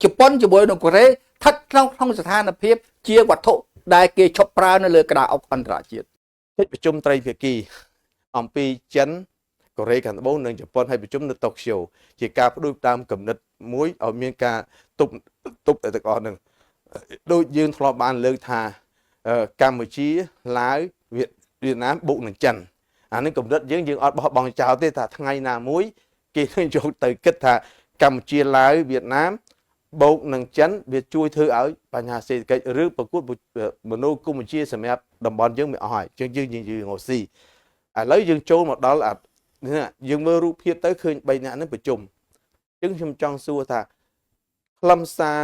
ជប៉ុនជាមួយនឹងកូរ៉េស្ថិតក្នុងស្ថានភាពជាវត្ថុដែលគេឈប់ប្រើនៅលើក្តារអុកអន្តរជាតិ។ កិច្ចប្រជុំត្រីភាគីអំពីចិនកូរ៉េខាងត្បូងនិងជប៉ុនឲ្យប្រជុំនៅតូក្យូជាការផ្ដួចផ្ដើមគំនិតមួយឲ្យមានការទប់ទប់ទាំងអស់ហ្នឹងដូចយើងធ្លាប់បានលើកថាកម្ពុជាឡាវវៀតណាមបូកនឹងចិនអានេះកម្រិតយើងយើងអត់បោះបង់ចោលទេថាថ្ងៃណាមួយគេនឹងយកទៅគិតថាកម្ពុជាឡាវវៀតណាមបូកនឹងចិនវាជួយធ្វើឲ្យបញ្ហាសេដ្ឋកិច្ចឬប្រកួតមនោគមវិជ្ជាសម្រាប់តំបន់យើងមិនអស់ហើយជាងយើងយើងងស៊ីឥឡូវយើងចូលមកដល់អានេះយើងមើលរូបភាពទៅឃើញ3នាក់នេះប្រជុំអញ្ចឹងខ្ញុំចង់សួរថាខ្លឹមសារ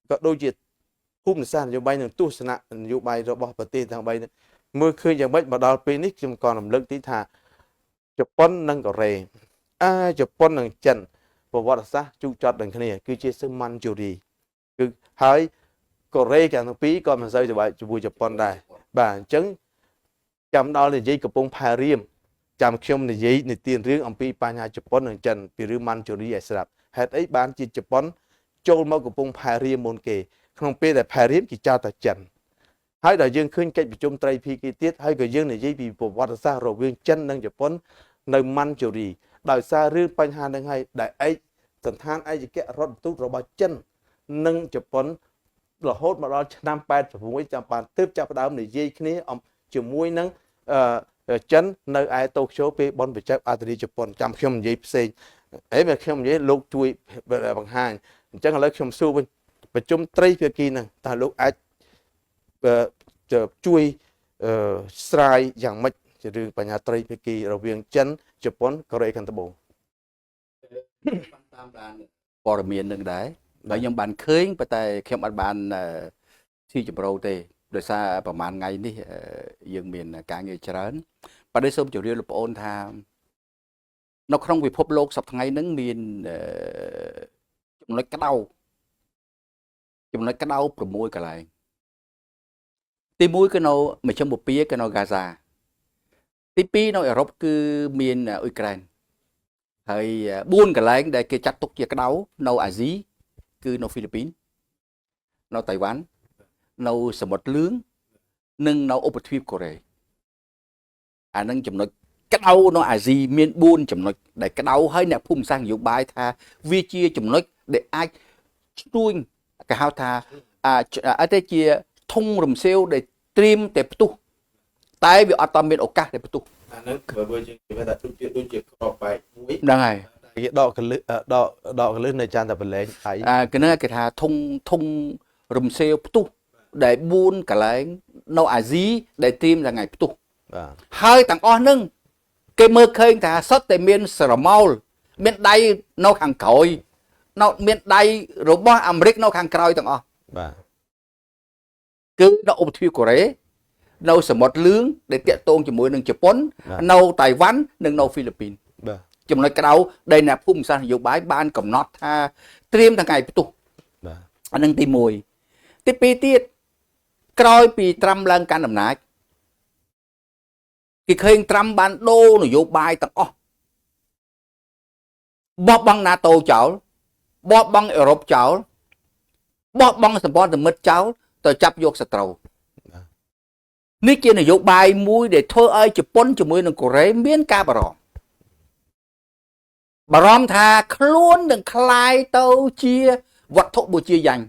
ក៏ដូចជាភូមិសាស្ត្រនយោបាយនិងទស្សនៈនយោបាយរបស់ប្រទេសទាំង3នេះមើលឃើញយ៉ាងម៉េចមកដល់ពេលនេះខ្ញុំក៏រំលឹកទីថាជប៉ុននិងកូរ៉េអាជប៉ុននិងចិនប្រវត្តិសាស្ត្រជូកចត់នឹងគ្នាគឺជាសឹម៉ាន់ជូរីគឺហើយកូរ៉េទាំងពីរក៏មិនសូវសប្បាយជាមួយជប៉ុនដែរបាទអញ្ចឹងចាំដល់និយាយកំពង់ផែរៀមចាំខ្ញុំនិយាយនិទានរឿងអំពីបញ្ហាជប៉ុននិងចិនពីរឿងម៉ាន់ជូរីឲ្យស្រាប់ហេតុអីបានជាជប៉ុនចូលមកកំពង់ផែរៀមមុនគេក្នុងពេលដែលផែរៀមគេចោទថាចិនហើយដល់យើងឃើញកិច្ចប្រជុំត្រីភាគីទៀតហើយក៏យើងនិយាយពីប្រវត្តិសាស្ត្ររវាងចិននិងជប៉ុននៅម៉ាន់ជូរីដោយសាររឿងបញ្ហានឹងហើយដែលឯកសន្តានឯកអគ្គរដ្ឋទូតរបស់ចិននិងជប៉ុនរហូតមកដល់ឆ្នាំ86ចាំបានទើបចាប់ផ្ដើមនិយាយគ្នាជាមួយនឹងចិននៅឯតូក្យូពេលបនបច្ចេកអធិរាជជប៉ុនចាំខ្ញុំនិយាយផ្សេងអេបើខ្ញុំនិយាយលោកជួយបង្ហាញអញ្ចឹងឥឡូវខ្ញុំសួរវិញប្រជុំត្រីភាគីហ្នឹងតើលោកអាចជួយស្រាយយ៉ាងម៉េចជារឿងបញ្ហាត្រីភាគីរវាងចិនជប៉ុនកូរ៉េខាងត្បូង? តាមដានព័ត៌មាននឹងដែរបើខ្ញុំបានឃើញប៉ុន្តែខ្ញុំអត់បានស៊ីជម្រៅទេដោយសារប្រហែលថ្ងៃនេះយើងមានការងារច្រើនប៉ុន្តែសូមជម្រាបលោកប្អូនថានៅក្នុងពិភពលោកសប្តាហ៍ថ្ងៃហ្នឹងមានចំណុចក្តៅចំណុចក្តៅ6កន្លែងទី1គឺនៅមជ្ឈិមបូព៌ាគឺនៅហ្គាហ្សាទី2នៅអឺរ៉ុបគឺមានអ៊ុយក្រែនហើយ4កន្លែងដែលគេចាត់ទុកជាក្តៅនៅអាស៊ីគឺនៅហ្វីលីពីននៅតៃវ៉ាន់នៅសមុទ្រលឿងនិងនៅឧបទ្វីបកូរ៉េអានឹងចំណុចក្តៅនៅអាស៊ីមាន4ចំណុចដែលក្តៅហើយអ្នកភូមិសាស្ត្រនយោបាយថាវាជាចំណុចដែលអាចស្ទួញគេហៅថាអត់ទេជាធុងរំសេវដែលត្រៀមតែផ្ទុះតែវាអត់តមានឱកាសដែលផ្ទុះ អាហ្នឹងបើយើងនិយាយថាដូចជាក្របបែកមួយ ហ្នឹងហើយ គេដកកលឹះដកដកកលឹះនៅចានតែប្រឡែងដៃ អាគេហ្នឹងគេថាធុងធុងរំសេវផ្ទុះដែល4កន្លែងនៅអាស៊ីដែលត្រៀមតែថ្ងៃផ្ទុះ បាទ ហើយទាំងអស់ហ្នឹងគេមើលឃើញថាសុទ្ធតែមានស្រមោលមានដៃនៅខាងក្រោយនៅមានដៃរបស់អាមេរិកនៅខាងក្រោយទាំងអស់ បាទ គឺនៅឧបទ្វីបកូរ៉េនៅសមុទ្រលឿងដែលតាក់ទងជាមួយនឹងជប៉ុននៅតៃវ៉ាន់និងនៅហ្វីលីពីន បាទ ចំណុចក្តៅដែលអ្នកភូមិសាស្ត្រនយោបាយបានកំណត់ថាត្រៀមថ្ងៃផ្ទុះ បាទ អានឹងទី1ទី2ទៀតក្រោយពីត្រាំឡើងកាន់អំណាចគេឃើញត្រាំបានដូរនយោបាយទាំងអស់បោះបង់ NATO ចោលបោះបង់អឺរ៉ុបចោលបោះបង់សម្ព័ន្ធមិត្តចោលទៅចាប់យកសត្រូវនេះជានយោបាយមួយដែលធ្វើឲ្យជប៉ុនជាមួយនឹងកូរ៉េមានការបារម្ភបារម្ភថាខ្លួននឹងក្លាយទៅជាវត្ថុបូជាយញ្ញ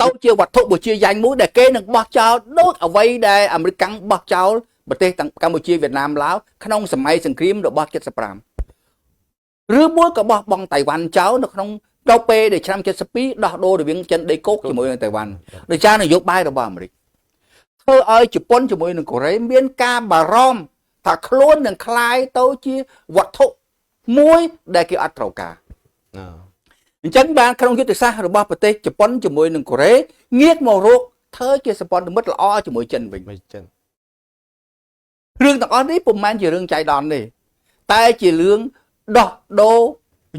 ទៅជាវត្ថុបូជាយញ្ញមួយដែលគេនឹងបោះចោលដូចអ្វីដែលអាមេរិកកាំងបោះចោលប្រទេសទាំងកម្ពុជាវៀតណាមឡាវក្នុងសម័យសង្គ្រាមរបស់75ឬមួយក៏បោះបង់តៃវ៉ាន់ចោលនៅក្នុងដល់ពេលដែលឆ្នាំ72ដោះដូររវាងចិនដីគោកជាមួយនឹងតៃវ៉ាន់ដោយសារនយោបាយរបស់អាមេរិកធ្វើឲ្យជប៉ុនជាមួយនឹងកូរ៉េមានការបារម្ភថាខ្លួននឹងក្លាយទៅជាវត្ថុមួយដែលគេអត់ត្រូវការអញ្ចឹងបានក្នុងយុទ្ធសាស្ត្ររបស់ប្រទេសជប៉ុនជាមួយនឹងកូរ៉េងាកមករកធ្វើជាសម្ព័ន្ធមិត្តល្អជាមួយចិនវិញ ចិន រឿងទាំងអស់នេះពុំមែនជារឿងចៃដន្យទេតែជារឿងដោះដូរ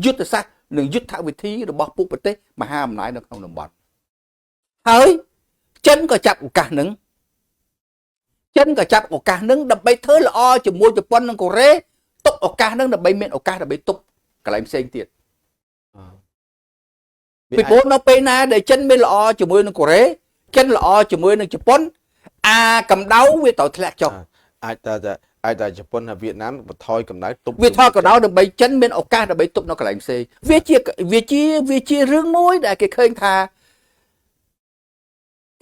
យុទ្ធសាស្ត្រនិងយុទ្ធវិធីរបស់ពួកប្រទេសមហាអំណាចនៅក្នុងតំបន់ហើយចិនក៏ចាប់ឱកាសនឹងចិនក៏ចាប់ឱកាសនឹងដើម្បីធ្វើល្អជាមួយជប៉ុននិងកូរ៉េទុកឱកាសនឹងដើម្បីមានឱកាសដើម្បីទប់កន្លែងផ្សេងទៀត។ ពីព្រោះនៅពេលណាដែលចិនមានល្អជាមួយនឹងកូរ៉េចិនល្អជាមួយនឹងជប៉ុនអាកម្ដៅវាត្រូវធ្លាក់ចុះ អាចតែអាចតែជប៉ុនហើយវៀតណាមបន្ថយកម្ដៅទប់ វាថយកម្ដៅដើម្បីចិនមានឱកាសដើម្បីទប់នៅកន្លែងផ្សេងវាជាវាជាវាជារឿងមួយដែលគេឃើញថា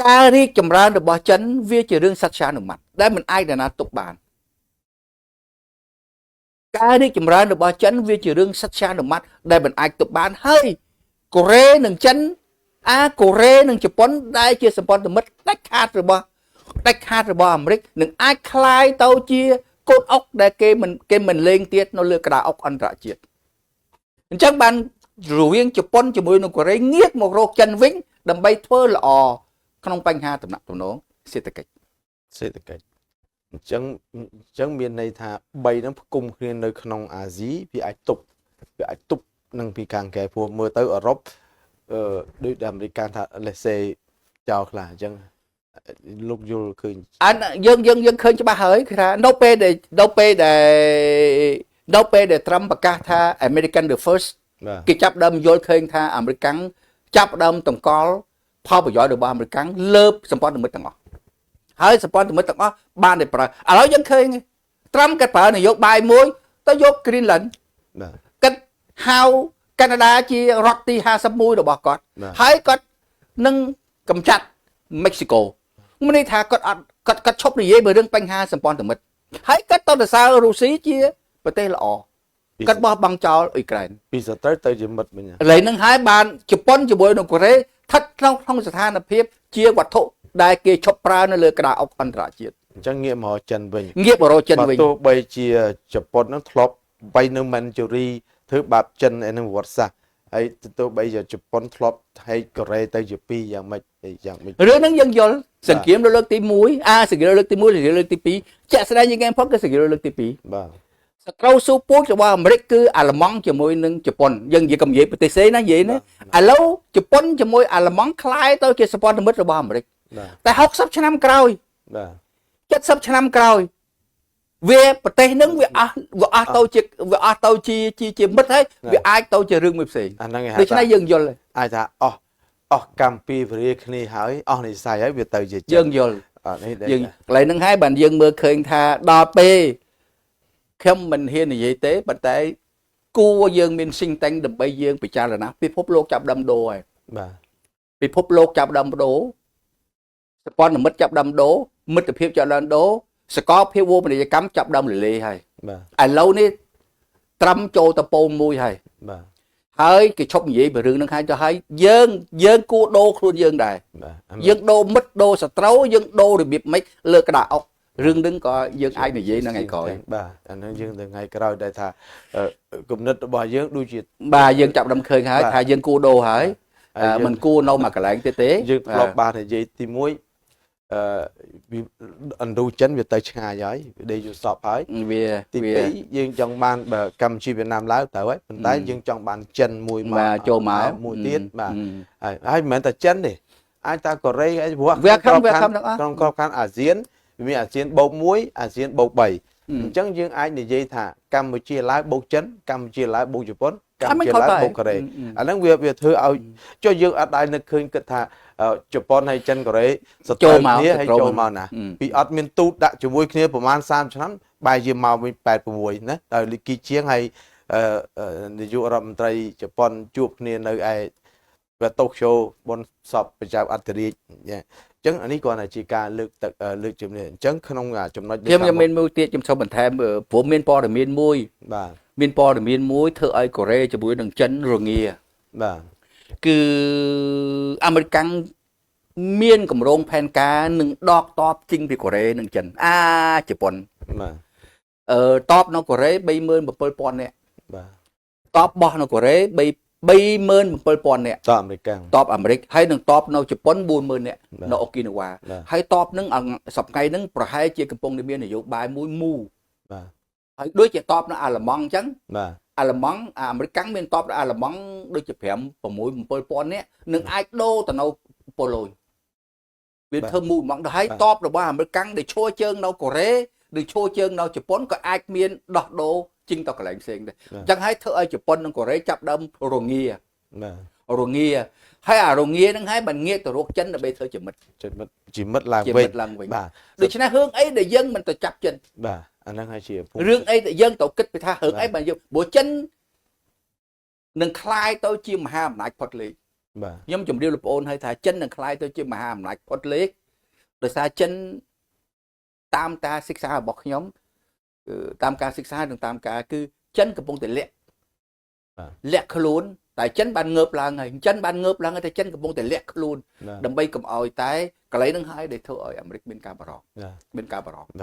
ការរីកចម្រើនរបស់ចិនវាជារឿងសត្យានុម័តដែលមិនអាចនរណាទប់បានការរីកចម្រើនរបស់ចិនវាជារឿងសត្យានុម័តដែលមិនអាចទប់បានហើយកូរ៉េនិងចិនអាកូរ៉េនិងជប៉ុនដែលជាសម្ព័ន្ធមិត្តដាច់ខាតរបស់ដាច់ខាតរបស់អាមេរិកនឹងអាចក្លាយទៅជាកូនអុកដែលគេមិនគេមិនលេងទៀតនៅលើក្តារអុកអន្តរជាតិអញ្ចឹងបានរវាងជប៉ុនជាមួយនឹងកូរ៉េងាកមករកចិនវិញដើម្បីធ្វើល្អក្នុងបញ្ហាទំនាក់ទំនងសេដ្ឋកិច្ច សេដ្ឋកិច្ចអញ្ចឹងអញ្ចឹងមានន័យថា3ហ្នឹងផ្គុំគ្នានៅក្នុងអាស៊ីវាអាចទប់វាអាចទប់នឹងពីខាងកែព្រោះមើលទៅអឺរ៉ុបអឺដូចដែលអាមេរិកថា let's say ចោលខ្លះអញ្ចឹងលោកយល់ឃើញ អានយើងយើងយើងឃើញច្បាស់ហើយគឺថានៅពេលដែលនៅពេលដែលនៅពេលដែលត្រាំប្រកាសថា American the first បាទ គេចាប់ដើមយល់ឃើញថាអាមេរិកចាប់ដើមតង្កល់ផលប្រយោជន៍របស់អាមេរិកលើសម្ព័ន្ធមិត្តទាំងអស់ហើយសម្ព័ន្ធមិត្តទាំងអស់បានតែប្រើឥឡូវយើងឃើញត្រាំគាត់ប្រើនយោបាយមួយទៅយក Greenland បាទ គាត់ហៅកាណាដាជារដ្ឋទី51របស់គាត់ បាទ ហើយគាត់នឹងកម្ចាត់មិចស៊ីកូមានន័យថាគាត់អត់គាត់គាត់ឈប់និយាយពីរឿងបញ្ហាសម្ព័ន្ធមិត្តហើយគាត់ទៅសរសើររុស្ស៊ីជាប្រទេសល្អគាត់បោះបង់ចោលអ៊ុយក្រែន ពីសត្រូវទៅជាមិត្តវិញ ឥឡូវហ្នឹងហើយបានជប៉ុនជាមួយនឹងកូរ៉េស្ថិតក្នុងក្នុងស្ថានភាពជាវត្ថុដែលគេឈប់ប្រើនៅលើក្តារអុកអន្តរជាតិ អញ្ចឹងងាកមករកចិនវិញ ងាកមករកចិនវិញ បើទោះបីជាជប៉ុនហ្នឹងធ្លាប់បីនៅម៉ាន់ជូរីធ្វើបាបចិនឯនឹងប្រវត្តិសាស្ត្រហើយទោះបីជាជប៉ុនធ្លាប់ហើយកូរ៉េទៅជាពីរយ៉ាងម៉េចយ៉ាងម៉េច រឿងហ្នឹងយើងយល់សង្គ្រាមលើកទី1អាសង្គ្រាមលើកទី1សង្គ្រាមលើកទី2ជាក់ស្ដែងជាងគេផុតគឺសង្គ្រាមលើកទី2 បាទ សត្រូវស៊ូពូជរបស់អាមេរិកគឺអាល្លឺម៉ង់ជាមួយនឹងជប៉ុនយើងនិយាយកុំនិយាយប្រទេសផ្សេងណានិយាយណាឥឡូវជប៉ុនជាមួយអាល្លឺម៉ង់ក្លាយទៅជាសម្ព័ន្ធមិត្តរបស់អាមេរិក បាទ តែ60ឆ្នាំក្រោយ បាទ 70ឆ្នាំក្រោយវាប្រទេសហ្នឹងវាអស់វាអស់ទៅជាវាអស់ទៅជាជាជាមិត្តហើយវាអាចទៅជារឿងមួយផ្សេង អាហ្នឹងឯង ដូច្នេះយើងយល់ហើយ អាចថាអស់អស់កម្មពីវរាគ្នាហើយអស់និស័យហើយវាទៅជាចិន យើងយល់ អានេះដែល យើងកន្លែងហ្នឹងហើយបានយើងមើលឃើញថាដល់ពេលខ្ញុំមិនហ៊ាននិយាយទេប៉ុន្តែគួរយើងមាន think tank ដើម្បីយើងពិចារណាពិភពលោកចាប់ដើមដូរហើយ បាទ ពិភពលោកចាប់ដើមដូរសម្ព័ន្ធមិត្តចាប់ដើមដូរមិត្តភាពចាប់ដើមដូរសកលភាវូបនីយកម្មចាប់ដើមរលាយហើយ បាទ ឥឡូវនេះត្រឹមចូលតពូលមួយហើយ បាទ ហើយគេឈប់និយាយពីរឿងហ្នឹងហើយទៅហើយយើងយើងគួរដូរខ្លួនយើងដែរ បាទ យើងដូរមិត្តដូរសត្រូវយើងដូររបៀបម៉េចលើក្តារអុករឿងហ្នឹងក៏យើងអាចនិយាយនៅថ្ងៃក្រោយ បាទអាហ្នឹងយើងទៅថ្ងៃក្រោយដែលថាគំនិតរបស់យើងដូចជា បាទយើងចាប់ដើមឃើញហើយ បាទ ថាយើងគួរដូរហើយ ហើយយើង មិនគួរនៅមួយកន្លែងទៀតទេ យើងធ្លាប់បាននិយាយទី1អឺវាឥណ្ឌូចិនវាទៅឆ្ងាយហើយវាដេកយល់សពហើយ វា ទី វា 2យើងចង់បានបើកម្ពុជាវៀតណាមឡាវត្រូវហើយប៉ុន្តែយើងចង់បានចិនមួយមក បាទចូលមក មួយទៀតបាទហើយហើយមិនមែនតែចិនទេអាចតាកូរ៉េអីព្រោះ វាខំវាខំទាំងអស់ ក្នុងក្របខ័ណ្ឌអាស៊ានវាមានអាស៊ានបូក1អាស៊ានបូក3អញ្ចឹងយើងអាចនិយាយថាកម្ពុជាឡាវបូកចិនកម្ពុជាឡាវបូកជប៉ុនកម្ពុជាឡាវបូកកូរ៉េអាហ្នឹងវាវាធ្វើឲ្យចុះយើងអត់ដែលនឹកឃើញគិតថាជប៉ុនហើយចិនកូរ៉េស ចូលមក ត្រូវគ្នាហើយចូលមកណាពីអត់មានទូតដាក់ជាមួយគ្នាប្រហែល30ឆ្នាំបែរជាមកវិញ86ណាដោយលីគីជាងហើយនាយករដ្ឋមន្ត្រីជប៉ុនជួបគ្នានៅឯតូក្យូបុណ្យសពប្រជាអធិរាជអញ្ចឹងអានេះគ្រាន់តែជាការលើកទឹកលើកជំនឿអញ្ចឹងក្នុងចំណុច ខ្ញុំខ្ញុំមានមួយទៀតខ្ញុំសូមបន្ថែមព្រោះមានព័ត៌មានមួយ បាទ មានព័ត៌មានមួយធ្វើឲ្យកូរ៉េជាមួយនឹងចិនរងា បាទ គឺអាមេរិកាំងមានកម្រងផែនការនឹងដកតបចេញពីកូរ៉េនិងចិនអាជប៉ុន បាទ តបនៅកូរ៉េ37000នាក់ បាទ តបបោះនៅកូរ៉េ3 37000នាក់ តបអាមេរិក តបអាមេរិកហើយនឹងតបនៅជប៉ុន40000នាក់ បាទ នៅអូគីណាវ៉ា បាទ ហើយតបនឹងសប្តាហ៍ហ្នឹងប្រហែលជាកំពុងតែមាននយោបាយមួយមូ បាទ ហើយដូចជាតបនៅអាល្លឺម៉ង់អញ្ចឹង បាទ អាល្លឺម៉ង់អាមេរិកមានតបនៅអាល្លឺម៉ង់ដូចជា5 6 7000នាក់នឹងអាចដូរទៅនៅប៉ូឡូញវាធ្វើមូហ្មងដល់ហើយតបរបស់អាមេរិកដែលឈរជើងនៅកូរ៉េឬឈរជើងនៅជប៉ុនក៏អាចមានដោះដូរចេញទៅកន្លែងផ្សេងដែរអញ្ចឹងហើយធ្វើឲ្យជប៉ុននិងកូរ៉េចាប់ដើមរងា បាទ រងាហើយអារងាហ្នឹងហើយបានងាកទៅរកចិនដើម្បីធ្វើជាមិត្ត ជាមិត្តជាមិត្តឡើង ជា វិញ មិត្តឡើងវិញ បាទ ដូច្នេះរឿងអីដែលយើងមិនទៅចាប់ចិន បាទអាហ្នឹងហើយជាភូមិ រឿងអីដែលយើងទៅគិតពីថារឿងអីបានយើងព្រោះចិននឹងក្លាយទៅជាមហាអំណាចផុតលេខ បាទ ខ្ញុំជម្រាបលោកប្អូនហើយថាចិននឹងក្លាយទៅជាមហាអំណាចផុតលេខដោយសារចិនតាមការសិក្សារបស់ខ្ញុំគឺតាមការសិក្សានិងតាមការគឺចិនកំពុងតែលាក់លាក់ខ្លួនតែចិនបានងើបឡើងហើយចិនបានងើបឡើងហើយតែចិនកំពុងតែលាក់ខ្លួន បាទ ដើម្បីកុំឲ្យតែកន្លែងហ្នឹងហើយដែលធ្វើឲ្យអាមេរិកមានការបារម្ភ បាទ មានការបារម្ភ បាទ។